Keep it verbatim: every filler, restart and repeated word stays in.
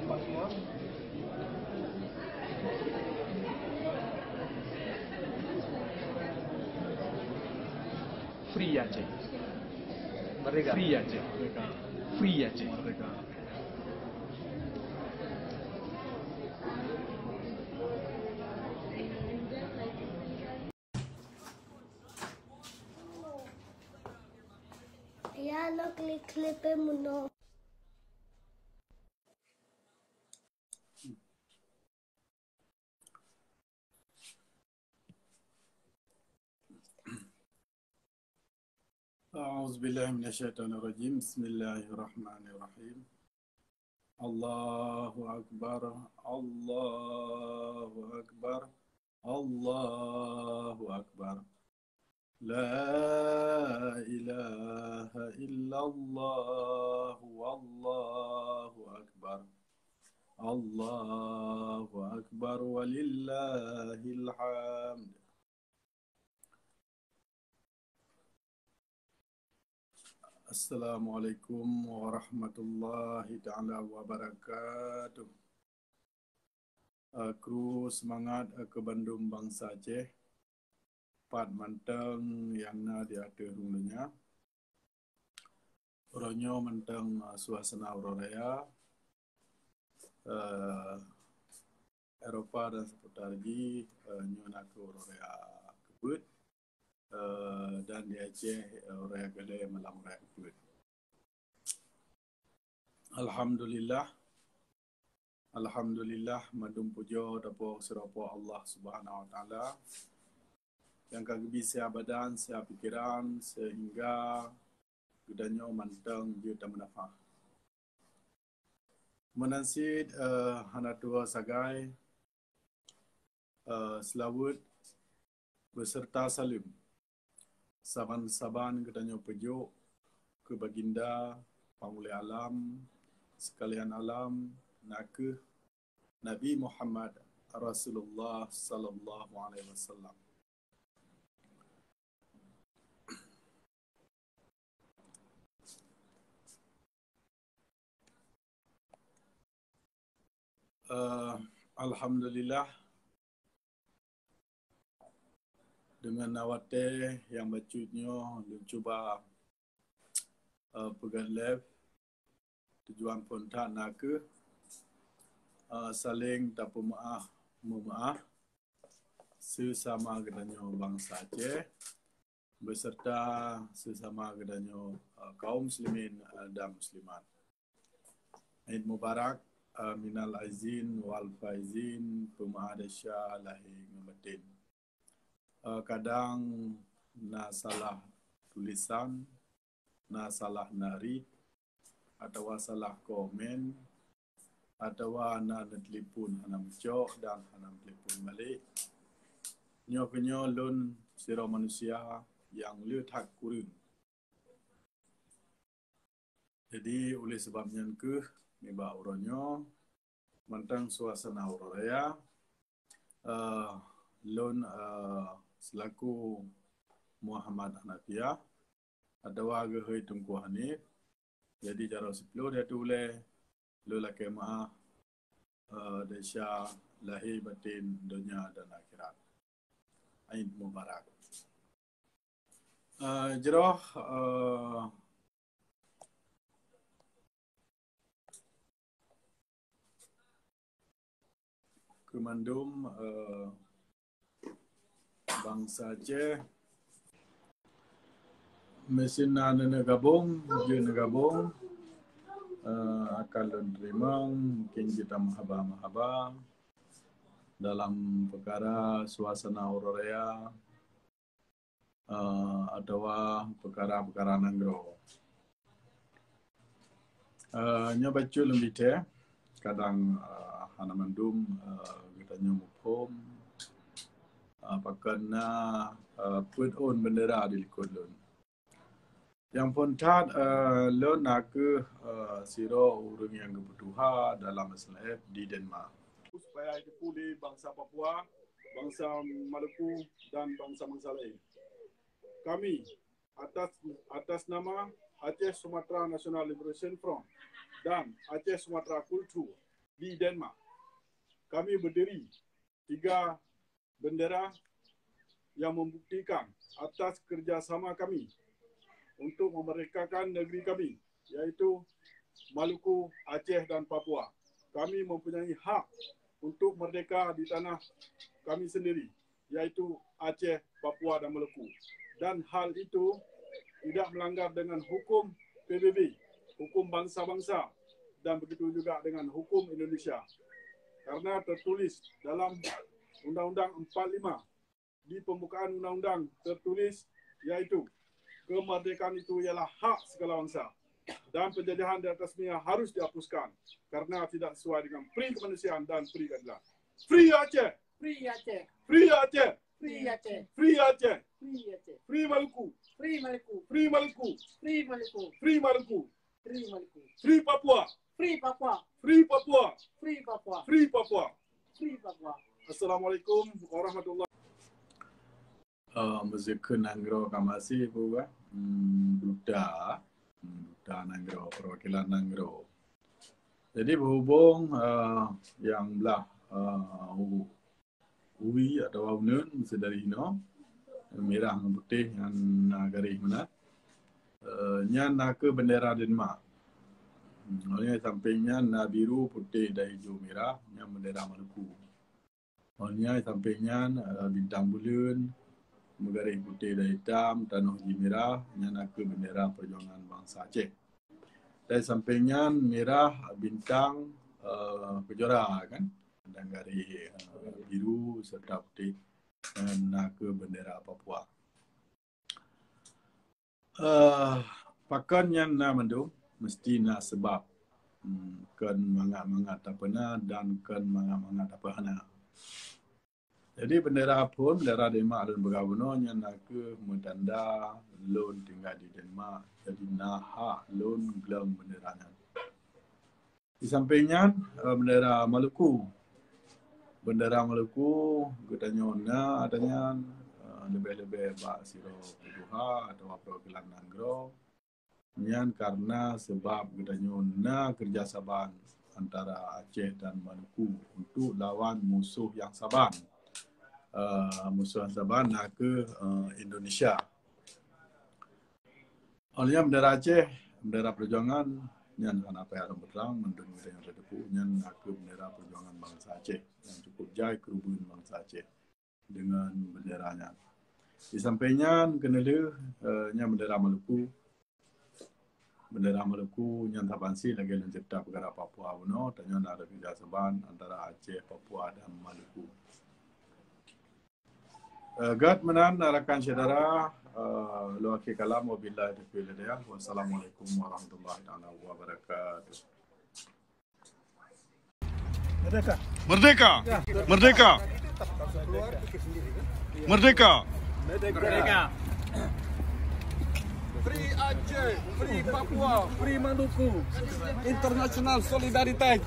Free Aceh. Merdeka. Free Aceh. Merdeka. Free Aceh. Merdeka. Ya, lo klik-klik pe meunoe. أعوذ بالله من الشيطان الرجيم. بسم الله الرحمن الرحيم. الله أكبر، الله أكبر، الله أكبر. لا إله إلا الله، والله أكبر. الله أكبر ولله الحمد. Assalamualaikum warahmatullahi taala wabarakatuh. Eh, kru seumangat, eh, keu bandum bansa Aceh, pat mantong nyang na di ateueh rhueng donya. Uroe nyoe mantong, eh, suasana uroe raya, eh, Eropa dan seputar jih, eh, nyoe na keuh uroe raya keubeuet, eh, dan di Aceh, eh, uroe raya keulhèe malam uroe raya keubeuet. Alhamdulillah. Alhamdulillah, mandum pujoe tapuwoe sidroe Po Allah Subhanahu wa Taala, nyang ka geubri siha badan, siha pikeran, seuhingga geutanyoe mantong jeuet tameunafah. Meunan cit, eh, hana tuwoe sagai, eh, seulaweuet beserta saleuem saban-saban geutanyoe peujok keu Baginda Panghulèe Alam, Seukalian Alam, na kheueh Nabi Muhammad Rasulullah sallallahu alaihi wasallam. Eh, Alhamdulillah, deungon watèe nyang bacut nyoe lôn cuba, eh, peugöt live. Tujuan phôn that na kheueh, eh, saléng tapeumeu'ah, meumeu'ah seusama geutanyoe bansa Aceh, beserta seusama geutanyoe, eh, kaum muslimin, eh, dan muslimat. Eid Mubarak, eh, minal aizin wal faizin, peumeu'ah desya lahé ngon batén. Eh, kadang na salah tulisan, na salah narit, atawa salah komen, atawa na neutelepon hana meucok dan hana meutelepon balek. Nyoe keunyoe lôn sidroe manusia nyang le that kureueng. Jadi, oleh sebab nyan kheueh, nibak uroe nyoe, mantong suasana uroe raya, eh, lôn, eh, selaku Muhammad Hanafiah, atawa geuhôi Teungku Hanif. Jadi, jaroe siplôh di ateueh ulèe, lôn lakèe meu'ah, eh, desya lahé batén donya dan akhirat. Eid Mubarak. Eh, jroh, eh, keu mandum, eh, bansa Aceh. Meusén na neuneuk gabong, jeuet neugabong, eh, akan lôn teurimong, mungken jeuet tameuhaba-meuhaba dalam peukara suasana uroe raya, eh, atawa peukara-peukara nanggroe. Eh, nyoe bacut lôn bithèe, kadang, eh, hana mandum, eh, geutanyoe muphom, eh, pakon na, eh, peuet ôn beundera di likot lôn. Nyang phôn that, eh, lôn na kheueh, eh, sidroe ureueng nyang geupeutuha dalam S L F di Denmark. Supaya diteupeu lé bansa Papua, bansa Maluku, dan bansa-bansa lain. Kami, atas, atas nama Aceh Sumatra National Liberation Front dan Aceh Sumatra Kultur, di Denmark. Kami berdiri tiga bendera yang membuktikan atas kerjasama kami untuk memerdekakan negeri kami, yaitu Maluku, Aceh, dan Papua. Kami mempunyai hak untuk merdeka di tanah kami sendiri, yaitu Aceh, Papua, dan Maluku. Dan hal itu tidak melanggar dengan hukum P B B, hukum bangsa-bangsa, dan begitu juga dengan hukum Indonesia. Karena tertulis dalam Undang-Undang empat lima, di pembukaan undang-undang tertulis, yaitu, "Kemerdekaan itu ialah hak segala bangsa, dan penjajahan di atas dunia harus dihapuskan karena tidak sesuai dengan peri kemanusiaan dan peri keadilan." Free Aceh! Free Aceh! Free Aceh! Free Aceh! Free Aceh! Free Aceh! Free Maluku! Free Maluku! Free Maluku! Free Maluku! Free Maluku! Free Maluku! Free Papua! Free Papua! Free Papua! Free Papua! Free Papua! Free Papua! Assalamualaikum warahmatullahi. Eh, meuseukeuen nanggroe ka maséh peue, hmm, duta, hmm, duta nanggroe, perwakilan nanggroe. Jadi, berhubung, eh, nyang blah, eh, u-, ui atawa uneuen, meuseudaih inoe, mirah ngon putéh nyan na garéh meunan. Eh, nyan na keuh bendera Denmark. Hmm, ngon nyan sampéng nyan na biru, putéh dan ijo mirah, nyan bendera Maluku. Ngon nyan sampéng nyan, eh, bintang buleuen, meugaréh putéh dan itam, tanoh jih mirah, nyan na keuh bendera peujuangan bansa Aceh. Dan sampéng nyan mirah, bintang, eh, keujora kan, dan garéh, eh, biru serta putéh, nyan na keuh bendera Papua. Eh, pakon nyan na mandum, meusti na seubab. Hmm, kon mangat-mangat tapeuna dan kon mangat-mangat tapeuhana. Jadi, bendera phon, bendera Denmark lôn peugah bunoe nyan na keuh meutanda lôn tinggai di Denmark. Jadi, na hak lôn glöng bendera nyan. Di sampéng nyan, eh, bendera Maluku. Bendera Maluku geutanyoe na ata nyan, eh, leubeh-leubeh bak sidroe peutuha atawa perwakilan nanggroe. Nyan karena seubab geutanyoe na keureuja saban antara Aceh dan Maluku untuk lawan musoh nyang saban. Eh, musoh nyang saban na keuh, eh, Indonesia. Óh lheueh nyan bendera Aceh, bendera peujuangan, nyan hana payah lôn peutrang, mandum geutanyoe tateupeue, nyan na keuh bendera peujuangan bansa Aceh nyang cukup jai keureubeuen bansa Aceh deungon bendera nyan. Di sampéng nyan, keuneulheueh, eh, nyan bendera Maluku. Bendera Maluku nyan saban cit lagèe lôn ceurita peukara Papua bunoe, tanyoe na keureuja saban antara Aceh, Papua dan Maluku. Eh, gèt meunan rakan syedara, eh, lôn akhé kalam, wabillahi taufiq wal hidayah. Wassalamualaikum warahmatullahi taala wabarakatuh. Merdeka! Merdeka! Merdeka! Merdeka! Merdeka! Free Aceh, free Papua, free Maluku. International solidarity.